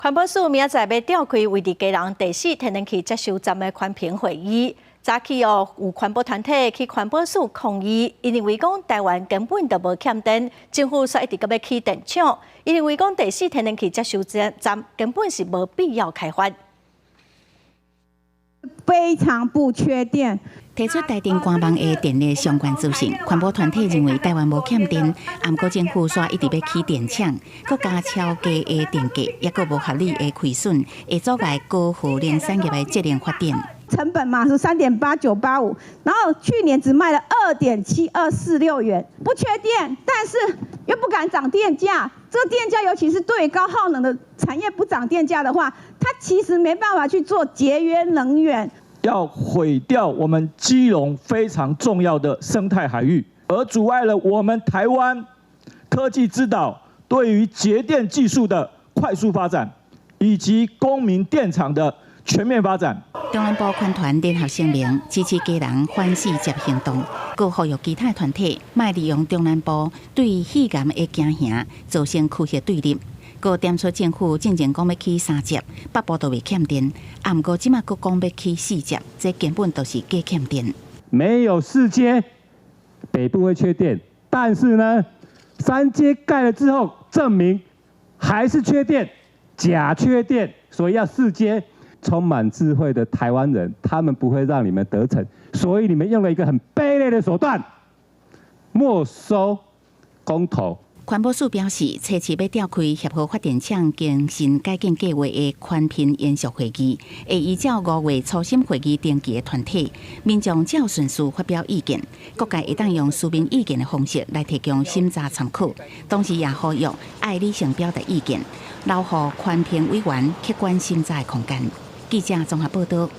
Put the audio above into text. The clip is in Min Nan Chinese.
環保署明仔載欲召開位佇基隆第四天然氣接收站的環評會議，早起哦有環保團體去環保署抗議，𪜶認為講台灣根本就無欠電，政府煞一直閣欲起電廠，𪜶認為講第四天然氣接收站根本是無必要開發。非常不缺電。提出台電官網的電力相關資訊，環保團體認為台灣無欠電，毋過政府煞一直欲起電廠，閣加超低的電價，抑閣無合理的虧損，會阻礙高耗能產業的節能發展。成本嘛是3.8985，然後去年只賣了2.7246元，不缺電，但是又不敢漲電價。這個電價，尤其是對高耗能的產業不漲電價的話，它其實沒辦法去做節約能源。要毀掉我們基隆非常重要的生態海域，而阻礙了我們台灣科技之島對於節電技術的快速發展，以及公民電廠的全面發展。中南部環團聯合聲明支持基隆反四接行動，閣呼籲其他團體莫利用中南部對肺癌的驚嚇，造成區域對立。閣點出政府進前講欲起三接，北部都袂欠電，啊，毋過這馬閣講欲起四接，這根本就是假欠電。沒有四接，北部會缺電，但是呢，三接蓋了之後，證明還是缺電，假缺電，所以要四接。充滿智慧的台灣人，他們不會讓你們得逞，所以你們用了一個很卑劣的手段，沒收公投。環保署表示，初七欲召開協和發電廠更新改建計劃的環評研述會議，會依照5月初審會議登記的團體民眾照順序發表意見，各界會當用書面意見的方式來提供審查參考。同時也呼籲愛理性表達意見，留予環評委員客觀審查的空間。記者綜合報道。